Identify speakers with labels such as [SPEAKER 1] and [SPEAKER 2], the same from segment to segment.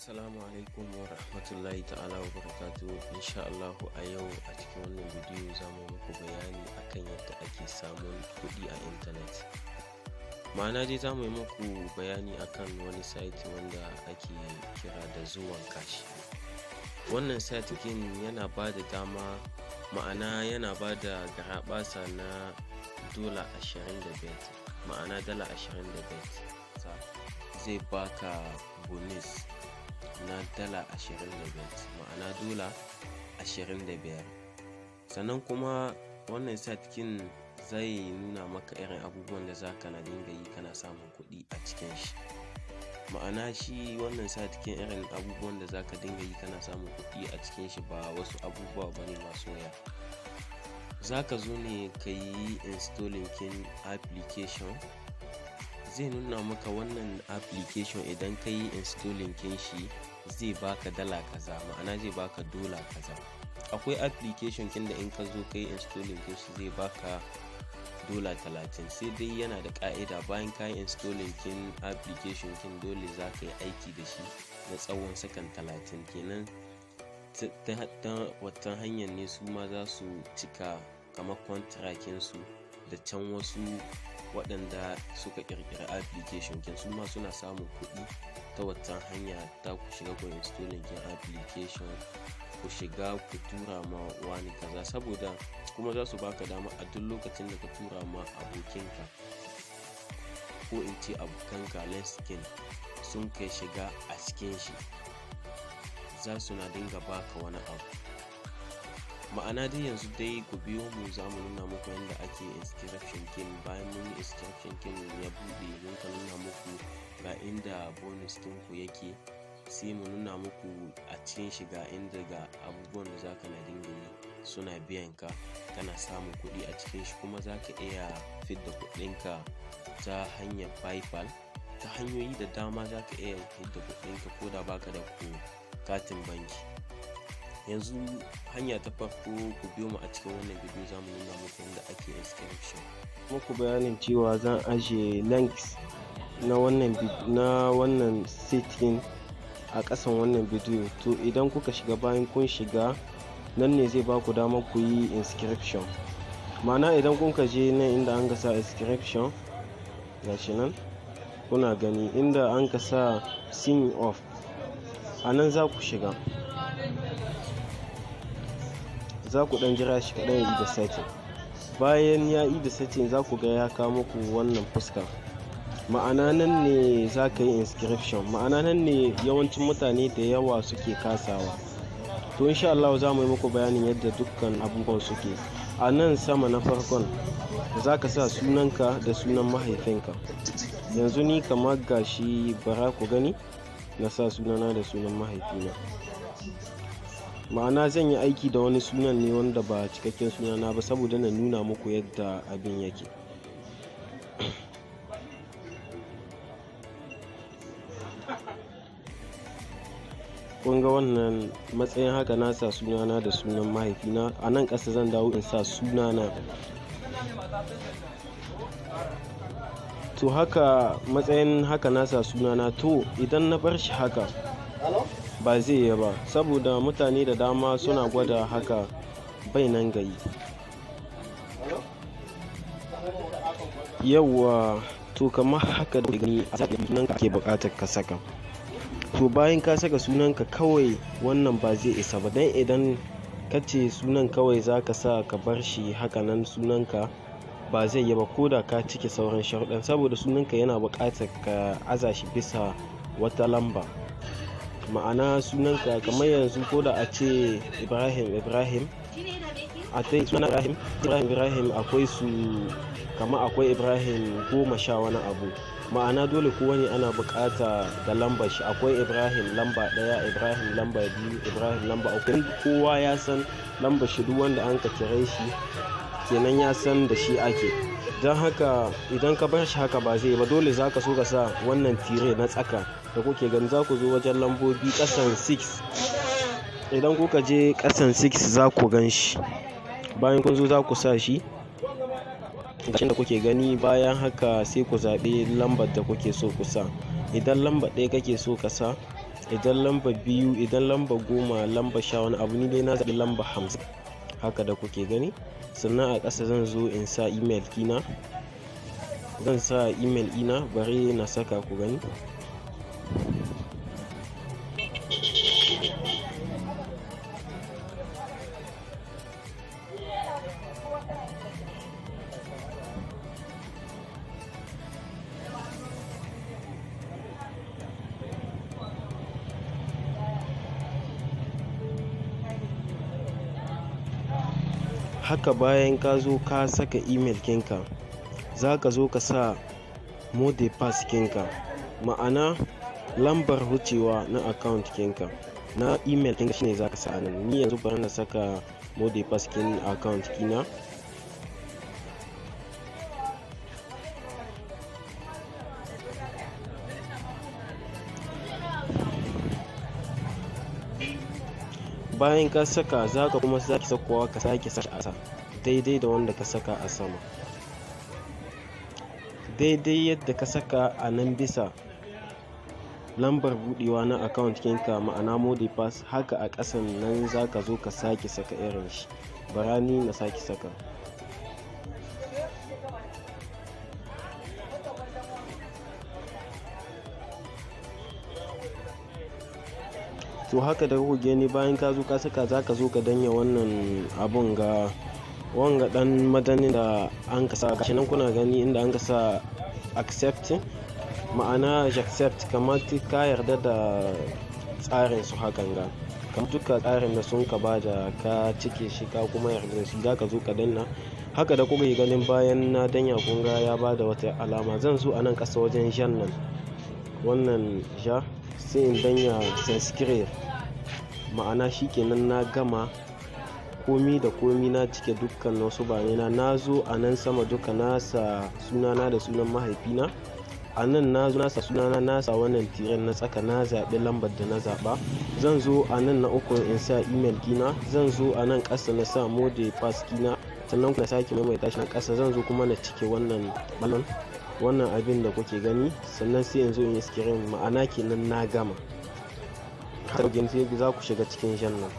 [SPEAKER 1] Assalamu alaikum wa rahmatullahi ta'ala wa barakatuhu. Insha Allahu a yau a cikin wannan bidiyo za mu muku bayani akan yadda ake samun kuɗi a intanet. Ma'ana dai za mu yi muku bayani akan wani site wanda ake kira da Zuwan Cash. Wannan site ɗin yana ba da dama, ma'ana yana ba da garaɓasa na $25, ma'ana $25 zai baka bonus na $25, ma'ana $25. Sannan kuma wannan site ɗin zai nuna maka irin abubuwan da za ka na dinga yi kana samun kuɗi a cikin shi. Ma'ana shi wannan site ɗin, irin abubuwan da za ka dinga yi kana samun kuɗi a cikin shi ba wasu abubuwa ba ne masu wuya. Za ka zo ne ka yi installing kin application, zai nuna maka wannan application idan ka yi installing kin shi zai baka dala kaza, ma'ana zai baka dola kaza. Akwai application kin da in ka zo ka yi installing kin shi zai baka $30, sai dai yana da ƙa'ida: bayan ka yi installing kin application kin, dole za ka yi aiki da shi na tsawon sakan 30 kenan. Ta wata hanyar ne su ma za su cika kamar contract su da can wasu waɗanda suka ƙirƙiri application kin, su ma suna samun kuɗi ta wata hanya ta ku shiga ku installing kin application, ku shiga ku tura ma wani kaza. Saboda kuma za su baka dama a duk lokacin da ka tura ma abokinka, ko in ce abokanka, link sun kai shiga a cikin shi, za su na dinga baka wani abu. Ma'ana dai yanzu dai ku biyo mu, za mu nuna muku yadda ake inscription kin. Bayan mun yi inscription kin ya buɗe, mun ka nuna muku ga inda bonus ku yake, sai mu nuna muku a cikin shi ga inda ga abubuwan da zaka na dinga yi suna biyan ka, kana samun kuɗi a cikin shi. Kuma zaka iya fidda kuɗinka ta hanyar PayPal, ta hanyoyi da dama zaka iya fidda kuɗinka ko da baka da ko katin banki. Yanzu hanya ta farko, ku biyo mu a cikin wannan bidiyo, za mu nuna muku yadda ake inscription.
[SPEAKER 2] Muku bayanin cewa zan ajiye links na wannan site a ƙasan wannan bidiyo. To, idan kuka shiga, bayan kun shiga nan ne zai baku damar ku yi inscription. Ma'ana idan kun ka je nan inda an ka sa inscription, gashi nan kuna gani inda an ka sa sign up, a nan za ku shiga. Za ku ɗan jira shi kaɗan ya yi da setting. Bayan ya yi da setting, za ku ga ya kawo muku wannan fuska. Ma'ana nan ne za ka yi inscription. Ma'ana nan ne yawancin mutane da yawa suke kasawa. To, insha Allah za mu yi muku bayanin yadda dukkan abubuwan suke. A nan sama na farkon za ka sa sunanka da sunan mahaifinka. Yanzu ni kamar gashi, bara ku gani, na sa sunana da sunan mahaifina. Ma'ana zan yi aiki da wani sunan ne wanda ba cikakken sunana ba, saboda na nuna muku yadda abin yake. Kun ga wannan matsayin haka, na sa sunana da sunan mahaifina. A nan ƙasa zan dawo in sa sunana. To, haka matsayin haka na sa sunana. To, idan na bar shi haka ba zai yi ba, saboda mutane da dama suna gwada haka bai nan gayi. Yauwa, to kamar haka da gani a sunan ke buƙatar ka saka. To, bayan ka saka sunanka kawai, wannan ba zai isa ba, don idan ka ce sunan kawai za ka sa ka bar shi haka nan, sunanka ba zai yi ba ko da ka cike sauran sharuɗan, saboda sunanka yana buƙatar ka aza shi bisa wata lamba. Ma'ana sunanka kamar yanzu, ko da a ce Ibrahim Ibrahim, a ta sunan Ibrahim Ibrahim Ibrahim, akwai su kama akwai Ibrahim 10 wani abu. Ma'ana dole kowane ana buƙata da lambar shi. Akwai Ibrahim lamba 1, Ibrahim lamba 2, Ibrahim lamba 3. Kowa ya san lambar shi, duk wanda an ka kire shi kenan ya san da shi ake. Don haka idan ka bar shi haka ba zai yi ba. Dole za ka so ka sa wannan tire na tsaka da kuke gani. Za ku zo wajen lambobi ƙasan 6. Idan kuka je ƙasan 6 za ku gan shi. Bayan kun zo za ku sa shi da kuke gani. Bayan haka sai ku zaɓi lambar da kuke so ku sa. Idan lamba 1 kake so ka sa, Idan lamba 2, idan lamba 10, lamba 10 wani abu, ni dai na zaɓi lamba 50 haka da kuke gani. Sannan a ƙasa zan zo in sa email ɗina. Zan sa email ɗina, bari na saka ku gani. Haka bayan ka zo ka saka email kinka, za ka zo ka sa mot de passe kinka, ma'ana lambar wucewa na account kinka na email kinka shine za ka sa a nan. Ni yanzu bari na saka mot de passe kin account kina. Bayan ka saka, za ka kuma sake sakowa ka sake sa a daidai da wanda ka saka a sama, daidai yadda ka saka a nan bisa lambar budewa na account kinka, ma'ana mot de passe. Haka a ƙasan nan za ka zo ka sake saka irin shi. Bara ni na sake saka. To haka da kuke gani, bayan ka zo ka saka, za ka zo ka danya wannan abun ga wanga dan madanin da an ka sa. Gashi nan kuna gani inda an ka sa accept, ma'ana accept kamar ka yarda da tsarin su hakan ga, kamar duka tsarin da sun ka bada ka cike shi ka kuma yarda da shi, za ka zo ka danna. Haka da kuke ganin bayan na danya, kun ga ya bada wata alama. Zan zo a nan ƙasa wajen jan nan, wannan ja, sai in danya s'inscrire, ma'ana shikenan na gama komi da komi, na cike dukkan wasu bayanai na. Na zo a nan sama duka na sa sunana da sunan mahaifina. A nan na zo na sa sunana, na sa wannan tiren na tsaka, na zaɓi lambar da na zaɓa. Zan zo a nan na uku in sa email kina. Zan zo a nan ƙasa na sa mot de passe kina, sannan na sake maimaita shi na ƙasa. Zan zo kuma na cike wannan balon, wannan abin da kuke gani, sannan sai in zo in yi screen, ma'ana kenan na gama. Sai za ku shiga cikin jan nan.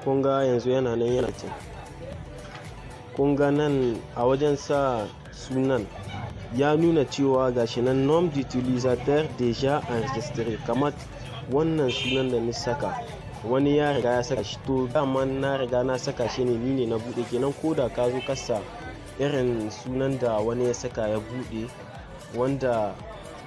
[SPEAKER 2] Kun ga yanzu yana nan yana can. Kun ga nan a wajen sa sunan ya nuna cewa gashi nan nom d'utilisateur déjà enregistré, kamar wannan sunan da ni saka wani ya riga ya saka shi. To dama na riga na saka shi ne, ni ne na buɗe kenan. Ko da ka zo kasa irin sunan da wani ya saka ya buɗe, wanda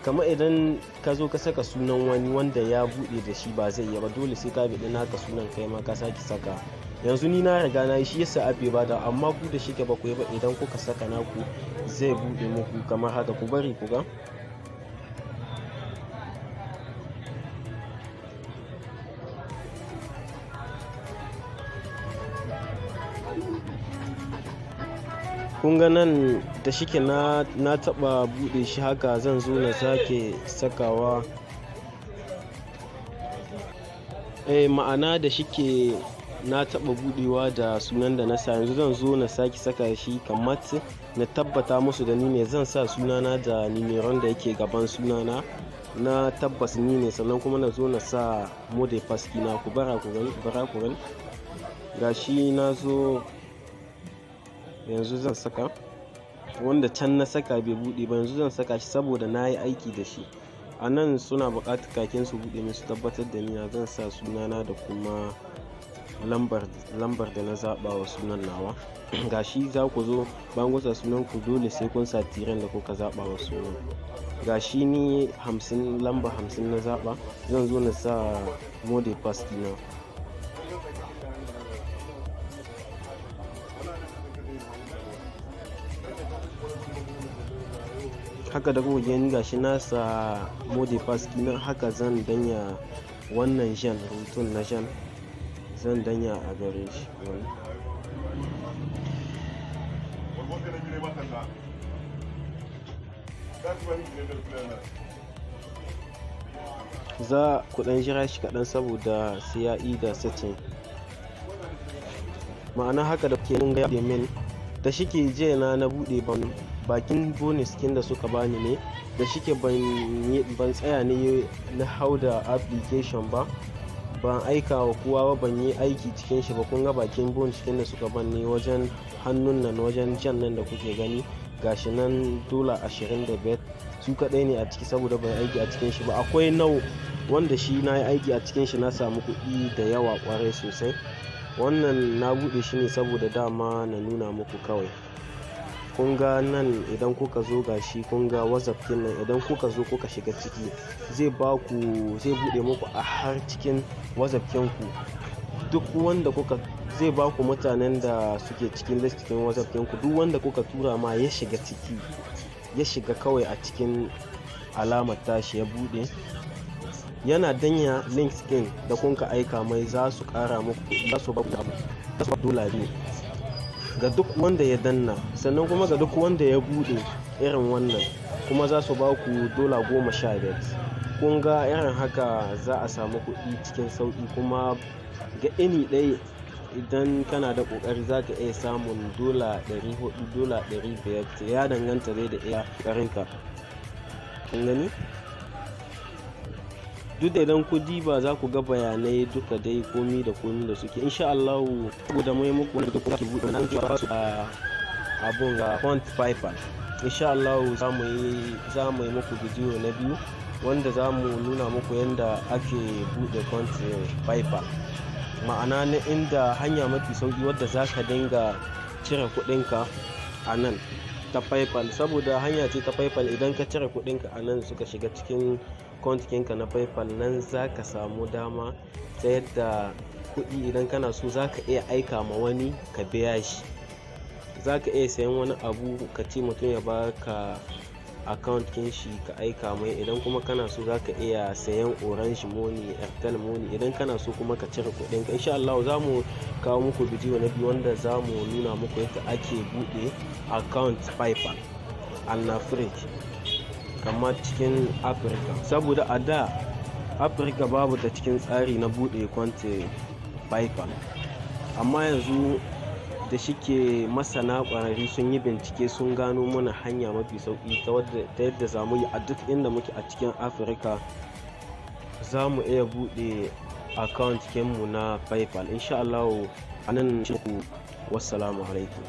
[SPEAKER 2] kamar idan ka zo ka saka sunan wani wanda ya buɗe da shi, ba zai yi ba, dole sai ka biɗi naka sunan kai ma ka sake saka. Yanzu ni na riga na yi, shi yasa abe bada, amma ku da shike ba ku yi ba, idan kuka saka naku zai buɗe muku kamar haka. Ku bari ku ga. Kun ga nan da shike na taɓa buɗe shi, haka zan zo na sake sakawa. Ma'ana da shike na taɓa buɗewa da sunan da na sa, yanzu zan zo na sake saka shi kamar na tabbata musu da ni ne. Zan sa sunana da nimeron da yake gaban sunana na tabbas ni ne, sannan kuma na zo na sa mot de passe kina. Ku bara ku gani, bara ku gani. Gashi na zo yanzu zan saka wanda can na saka bai buɗe ba, yanzu zan saka shi saboda na yi aiki da shi. A nan suna buƙatar kakin su buɗe min su tabbatar da ni na. Zan sa sunana da kuma lambar da na zaɓa wa sunan nawa. Gashi za ku zo bayan kun sa sunan ku, dole sai kun sa tiren da kuka zaɓa wa sunan. Gashi ni 50, lamba 50 na zaɓa. Zan zo na sa mot de passe ɗina. Haka da kuka gani gashi na sa mot de passe ɗina. Haka zan danya wannan jan rubutun na jan, zan danya a gare shi. Za ku ɗan jira shi kaɗan saboda sai ya ida setting, ma'ana haka da kuke mun ga min. Da shike jiya na buɗe, ban bakin bonus kin da suka bani ne, da shike ban tsaya ne na hau da application ba, ban aika wa kowa ba, ban yi aiki cikin shi ba. Kun ga bakin bonus kin da suka ban ne wajen hannun nan, wajen jan nan da kuke gani, gashi nan $25, su kaɗai ne a ciki saboda ban aiki a cikin shi ba. Akwai nau wanda shi na yi aiki a cikin shi, na samu kuɗi da yawa ƙwarai sosai. Wannan na buɗe shi ne saboda dama na nuna muku kawai. Kun ga nan idan kuka zo, gashi kun ga WhatsApp kin nan, idan kuka zo kuka shiga ciki, zai ba ku, zai buɗe muku a har cikin WhatsApp ku. Duk wanda kuka, zai ba ku mutanen da suke cikin list cikin WhatsApp ku. Duk wanda kuka tura ma ya shiga ciki, ya shiga kawai a cikin alamar tashi ya buɗe, yana danya link ɗin da kun ka aika mai, za su ƙara muku kuɗi, za su ba ku $2 ga duk wanda ya danna. Sannan kuma ga duk wanda ya buɗe irin wannan kuma, za su ba ku $15. Kun ga irin haka za a samu kuɗi cikin sauƙi. Kuma ga ini ɗaya, idan kana da ƙoƙari, za ka iya samun $400, $500, ya danganta dai da iya ƙoƙarinka. Kun gani, duk da idan ku diba za ku ga bayanai duka dai, komi da komi da suke, insha Allahu. Saboda mai muku wanda duk kuke buɗe nan ba su a abun ga font PayPal, insha Allahu za mu yi muku bidiyo na biyu wanda za mu nuna muku yadda ake buɗe font PayPal, ma'ana na inda hanya mafi sauki wadda za ka dinga cire kuɗinka a nan ta PayPal, saboda hanya ce ta PayPal. Idan ka cire kuɗinka a nan suka shiga cikin ka na PayPal, nan za ka samu dama ta yadda kuɗi idan kana so za ka iya aika ma wani ka biya shi, za ka iya sayan wani abu ka ce mutum ya baka account kin shi ka aika mai. Idan kuma kana so, za ka iya sayan Orange Money, Airtel Money, idan kana so kuma ka cire kuɗin ka. Insha Allah za mu kawo muku bidiyo na biyu wanda za mu nuna muku yadda ake buɗe account PayPal an Africa, kamar cikin Afirka, saboda a da Afirka babu ta cikin tsari na buɗe compte PayPal. Amma yanzu da shike masana ƙwararri sun yi bincike, sun gano mana hanya mafi sauƙi ta yadda za mu yi a duk inda muke a cikin Afirka, za mu iya buɗe account mu na PayPal, insha Allah. A nan ku, wassalamu alaikum.